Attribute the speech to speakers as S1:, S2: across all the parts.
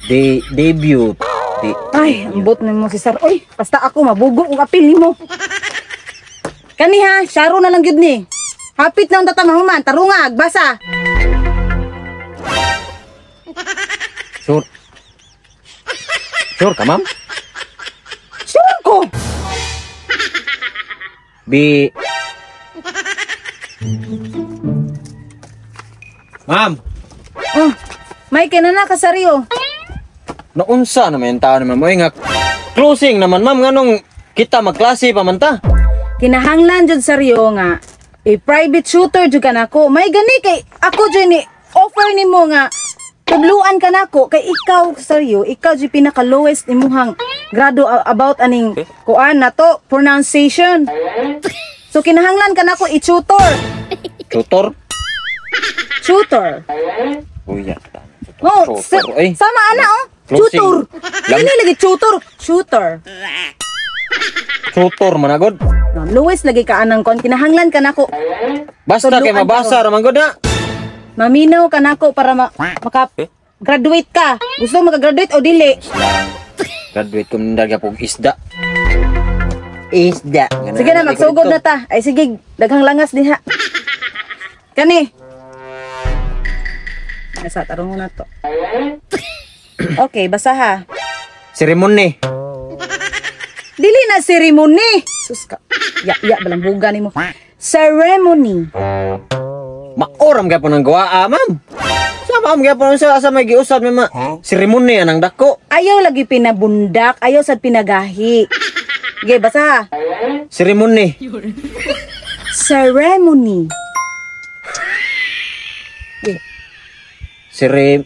S1: De debut. De
S2: Ay, ambot na mo si Sir. Oy, basta ako mabugo og apil nimo. Kani ha, syaro na lang gyud ni. Hapit na ang tatamahuman, tarungag, basa.
S1: Sure. Sure ka, ma'am?
S2: Sure ko.
S1: B. Ma'am,
S2: Oh, may kinana ka saryo.
S1: Naunsa naman yung tao naman mo nga closing naman, ma'am, nganong kita magklase pa man ta.
S2: Kinahanglan jud saryo nga private shooter jud ka nako. May gani kay ako jud ni offer nimo nga tudluan ka nako kay ikaw saryo, ikaw jud pinaka lowest imuhang grado about aning kuan na to pronunciation. So kinahanglan ka nako i-tutor.
S1: Tutor?
S2: Tutor.
S1: Uy, ya.
S2: Oh,
S1: Tutor, eh.
S2: sama ana oh.
S1: Closing.
S2: Tutor. Dili lagi tutor, shooter.
S1: Tutor man agod.
S2: No, lowest lagi ka anang kon kinahanglan ka nako.
S1: Basta kay
S2: Tudluan
S1: mabasa
S2: ka
S1: ra man gud na.
S2: Maminaw ka nako para maka graduate ka. Gusto mo maka-graduate o dili?
S1: Graduate ko nindar gyapon isda. Isda.
S2: Sige na, magsugod na ta. Ay sige, daghang langas diha. Kani. Nasa tarong na to. Okay, basa ha.
S1: Seremony.
S2: Dili na ceremony. Sus ka. Ya, ya balang buga nimo. Ceremony.
S1: Maoram gyapon ang gawa, ma'am. Sa ma'am gyapon sa may giusab mi ma. Seremony anang dako.
S2: Ayaw lagi pinabundak, ayaw sad pinagahi. Sige, basa ha.
S1: Seremony.
S2: Ceremony. Sige.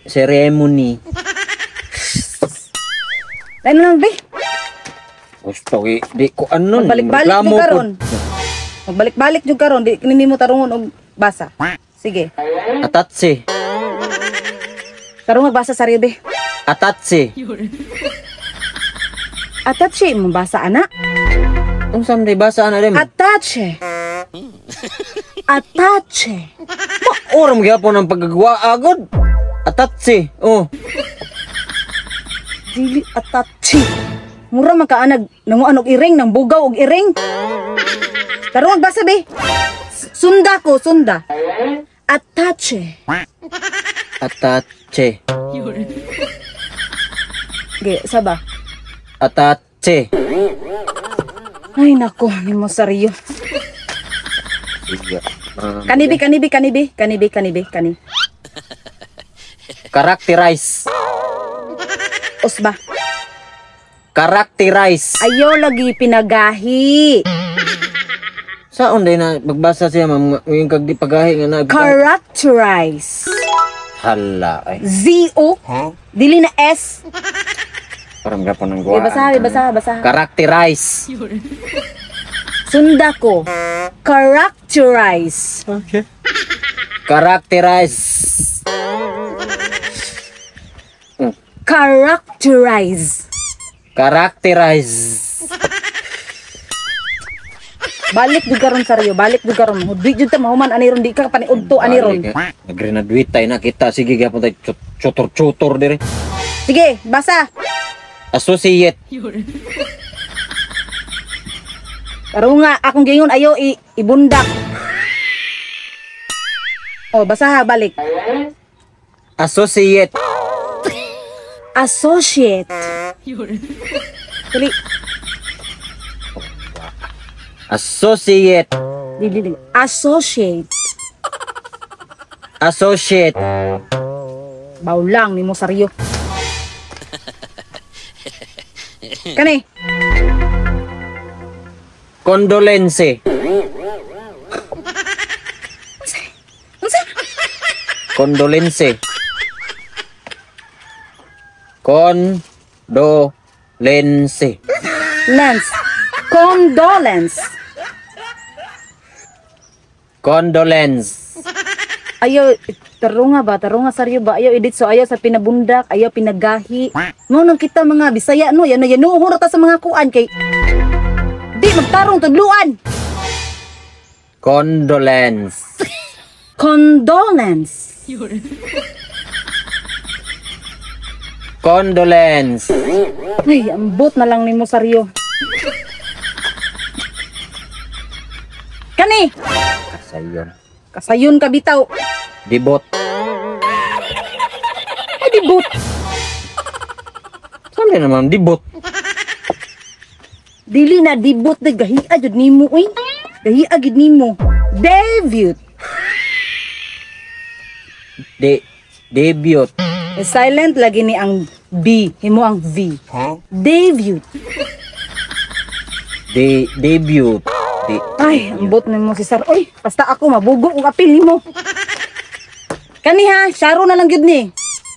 S1: Ceremony.
S2: Lain na lang, be.
S1: Gusto di ko ano.
S2: Magbalik-balik
S1: reklamo
S2: jud
S1: po.
S2: karon. Magbalik-balik jud karon, di nimo tarungon og basa. Sige.
S1: Atatse.
S2: Tarong magbasa sa be.
S1: Atatse.
S2: Atache mo basa ana.
S1: Unsa man day basa ana dem?
S2: Atache. Atache.
S1: Maoram gyapon ang paggagawa agod. Atatse. Oh.
S2: Dili atache. Mura man ka anag nanguan og iring nang bugaw og iring. Tarong magbasa be. Sunda ko, sunda. Atache.
S1: Atache.
S2: Ge, saba.
S1: Atache.
S2: Ay nako, nimo saryo.
S1: Sige.
S2: Kanibi, kanibi, kanibi, kanibi, kanibi, kani.
S1: Characterize.
S2: Usba.
S1: Characterize.
S2: Ayaw lagi pinagahi.
S1: Saon day na magbasa siya, ma'am, yung kag di pagahi nga na.
S2: Characterize.
S1: Hala ay.
S2: Z-O. Dili na S.
S1: Parang gapon ang
S2: Okay,
S1: gawa.
S2: basaha, basaha, basaha.
S1: Characterize.
S2: Sunda ko. Characterize.
S1: Okay. Characterize.
S2: Characterize.
S1: Characterize.
S2: Balik jud karon saryo, balik jud karon. Hudwi jud ta mahuman ani ron, di ka paniudto ani ron.
S1: Nagrenaduate tayo na kita. Sige gyapon tayo chutor-chutor dire.
S2: Sige, basa.
S1: Associate.
S2: Tarunga akong gingon ayo ibundak. Oh, basa ha, balik.
S1: Associate.
S2: Associate. Dali.
S1: Associate.
S2: Dili, dili. Associate.
S1: Associate.
S2: Bawlang nimo saryo. Kani.
S1: Condolence.
S2: Unsa?
S1: Condolence. Condolence.
S2: Lens. Condolence.
S1: Condolence.
S2: Ayaw, tarunga ba? Tarunga saryo ba? Ayaw edit so ayaw sa pinabundak, ayaw pinagahi. Mo nang kita mga Bisaya no, yan yan ta sa mga kuan kay di magtarong tudluan.
S1: Condolence.
S2: Condolence.
S1: Condolence.
S2: Ay, ambot na lang nimo saryo. Kani.
S1: Kasayon.
S2: Kasayon ka bitaw.
S1: Dibot.
S2: Ay, dibot.
S1: Sabi na ma'am, dibot.
S2: Dili na dibot na gahia jud nimo uy. Gahia gid nimo. Debut.
S1: Debut.
S2: Eh, silent lagi ni ang B, himo ang V.
S3: Huh?
S2: Debut.
S1: Debut.
S2: Ay, ambot nimo si Sir. Uy, basta ako mabugo og apil nimo. Kani ha, syaro na lang gyud ni.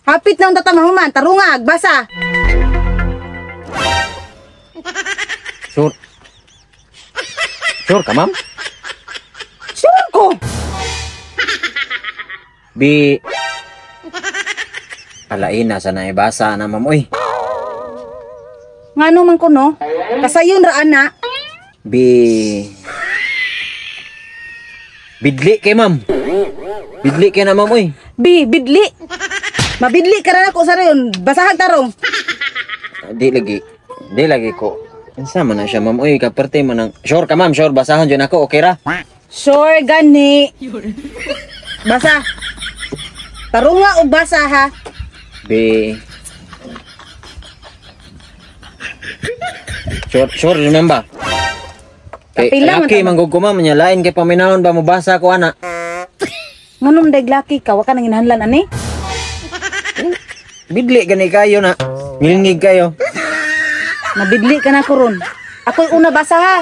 S2: Hapit na ang tatamahuman, tarungag, basa.
S1: Sure. Sure ka, ma'am?
S2: Sure ko.
S1: B. Alain na sana ibasa na ma'am oy.
S2: Ngano man ko no? Kasayon ra ana.
S1: B. Bidli kay ma'am. Bidli kay na ma'am oy.
S2: B, bidli. Mabidli ka ra nako sa rayon. Basahag tarong.
S1: Di lagi. Di lagi ko. Unsa man na siya ma'am oy, kaperte man ang sure ka ma'am, sure basahon jud ako, okay ra?
S2: Sure gani. Basa. Tarunga og basa ha.
S1: B. Sure, sure remember. Kay
S2: Kapila man
S1: laki
S2: ta-
S1: man gud ko ma'am, nya lain kay paminahon ba mobasa ko ana.
S2: Nganong dag laki ka, wa ka nang hinahanglan ani?
S1: Bidli gani kayo na. Ngilngig kayo.
S2: Mabidli ka na ko ron. Ako'y una basa ha.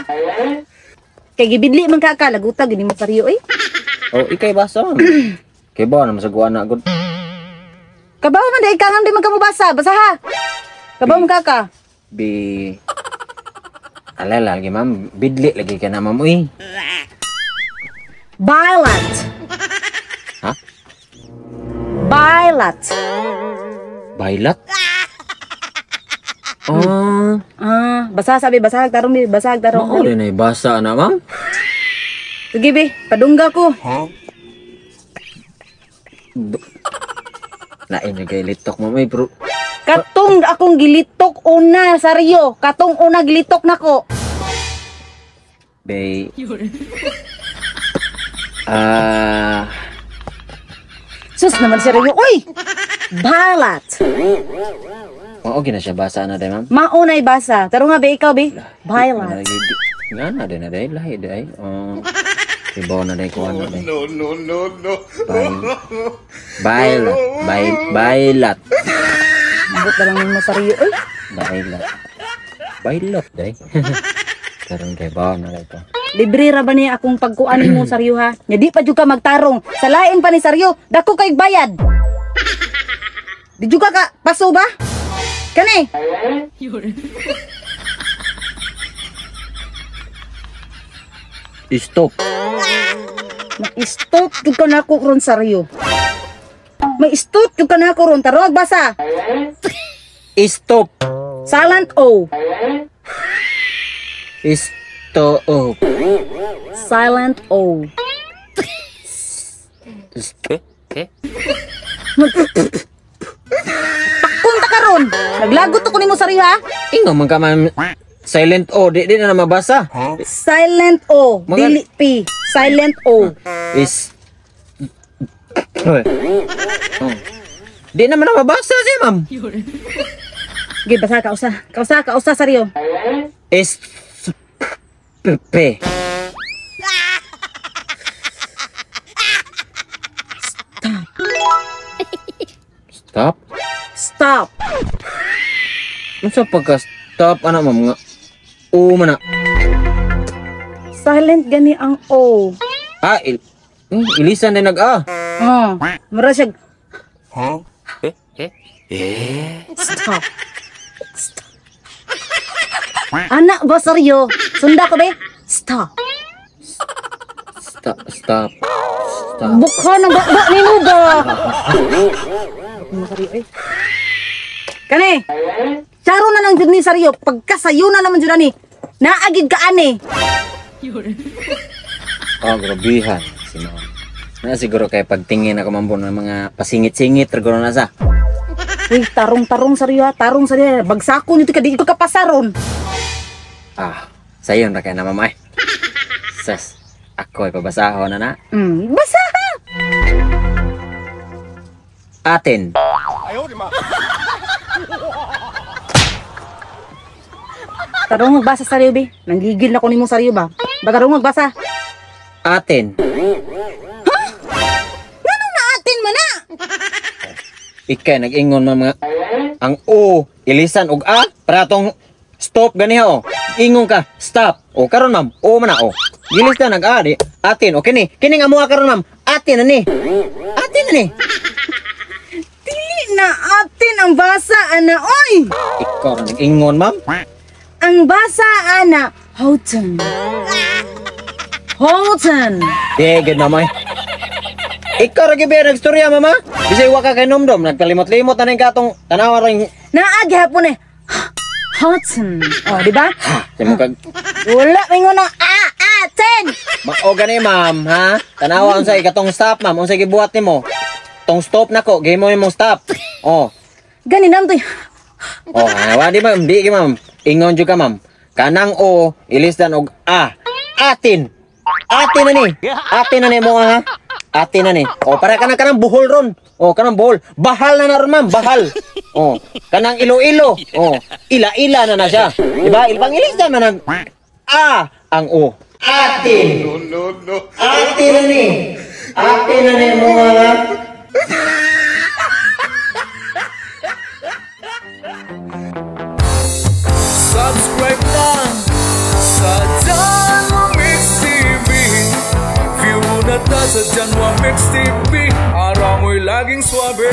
S2: Kay gibidli man ka ka, laguta gini mo sariyo eh.
S1: Oh, ikay basa ma'am. Kay ba na masaguan na gud.
S2: Kabaw man dai ka nga di man ka mobasa, basa ha. Kabaw man ka ka.
S1: B. Alala lagi ma'am, bidli lagi ka na ma'am uy.
S2: Violet.
S1: Ha?
S2: Violet.
S1: Violet? Ah,
S2: Ah, basa sabi, basa tarong bi, basa tarong.
S1: mao rin ay basa na ma'am.
S2: Sige be, padungga ko.
S3: Huh?
S1: Lain yung kay litok ma'am uy, pero
S2: Katong akong gilitok una saryo, katong una gilitok nako.
S1: Bay. Ah,
S2: Sus naman seryo, uy. Violet.
S1: mao gina siya basa na day ma'am.
S2: Maunay basa. Taro nga be ikaw be. Violet.
S1: Nga na day na day lahi day. Oh. Ibaw na day ko ano day.
S3: No, no, no, no.
S1: Violet. Violet.
S2: Ambot na lang nimo saryo, uy.
S1: Violet. Violet day. Karon kay baw na day ko.
S2: Libre ra ba niya akong pagkuan nimo saryo ha? Nya di pa jud ka magtarong. Sa lain pa ni saryo, dako kay bayad. Di jud ka ka paso ba? Kani?
S1: Stop.
S2: Ma-stop jud ka nako ron saryo. May stop jud ka nako ron tarong basa.
S1: Stop.
S2: Silent O.
S1: Stop.
S2: Silent O.
S1: Stop.
S2: Pakon ta karon. Naglagot to ko nimo saryo ha.
S1: Ingo man ka ma'am. Silent O, di na mabasa.
S3: Huh?
S2: Silent O. Dili P. Silent O.
S1: Is oh. Di naman na mabasa siya, ma'am.
S2: Sige, basa kausa. Kausa, kausa saryo.
S1: S P.
S2: Stop.
S1: Stop.
S2: Stop.
S1: Unsa pagka stop ana ma'am nga? O man na.
S2: Silent gani ang O.
S1: Ah, ilisan din nag A.
S2: Oh, mura siya.
S3: Huh?
S2: Stop. Stop. Anak ba saryo? Sunda ko be. Stop.
S1: Stop, stop. Stop.
S2: Bukha ng ba nimo ba? Mo saryo eh. Kani. Charo na lang jud ni saryo. Pagkasayo na naman jud ani. Naagid ka ani.
S1: Oh, grabihan si ma'am. Na siguro kay pagtingin ako ma'am ng mga pasingit-singit siguro na sa.
S2: Uy, tarong-tarong saryo ha, tarong saryo. Bagsakon nito ka, di ko kapasaron.
S1: Ah, sayon ra kay na, ma'am ay. Sus, ako ay pabasahon na na.
S2: Basa ha.
S1: Atin.
S2: Tarong magbasa saryo be. Nanggigil na ko nimo saryo ba? Batarong magbasa.
S1: Atin.
S2: Ngano na atin man na?
S1: Ikay nag-ingon man mga ang O ilisan og A para tong stop ganiha o. Ingon ka, stop. O karon ma'am, O man na o. Gilis na nag A di atin. O kini, kini nga moha karon ma'am. Atin na ni. Atin na ni.
S2: Dili na atin ang basa ana oy.
S1: Ikaw ra nag-ingon ma'am.
S2: Ang basa ana Houghton. Houghton.
S1: Di gid ma'am ay. Ikaw ra gyud nagstorya mama. Bisay wa ka kay nomdom, nagkalimot-limot na ning katong tanawa ra yung
S2: Naa gihapon eh. Houghton. Oh, di ba?
S1: Sa mo kag
S2: Wala mingon na a atin.
S1: Mao gani ma'am ha. Tanawa unsay katong stop ma'am, unsay gibuhat nimo? Tong stop nako, gihimo nimong stop. Oh.
S2: Gani nam to.
S1: Oh, ha, wa di ma'am, di ma'am. Ingon jud ka ma'am. Kanang O ilisdan og A. Atin. Atin na ni. Atin na ni mo ha. Atin na ni. Oh, para kanang kanang buhol ron. Oh, kanang buhol. Bahal na na ron ma'am, bahal. Oh, kanang Iloilo. Oh, ila-ila na na siya. Di ba? Ilbang ilisdan man ang A ang O. Atin.
S3: No, no, no.
S1: Atin na ni. Atin na ni mo ha.
S4: Subscribe lang sa Janwa Mix TV. View na ta sa Janwa Mix TV. Araw mo'y laging swabe.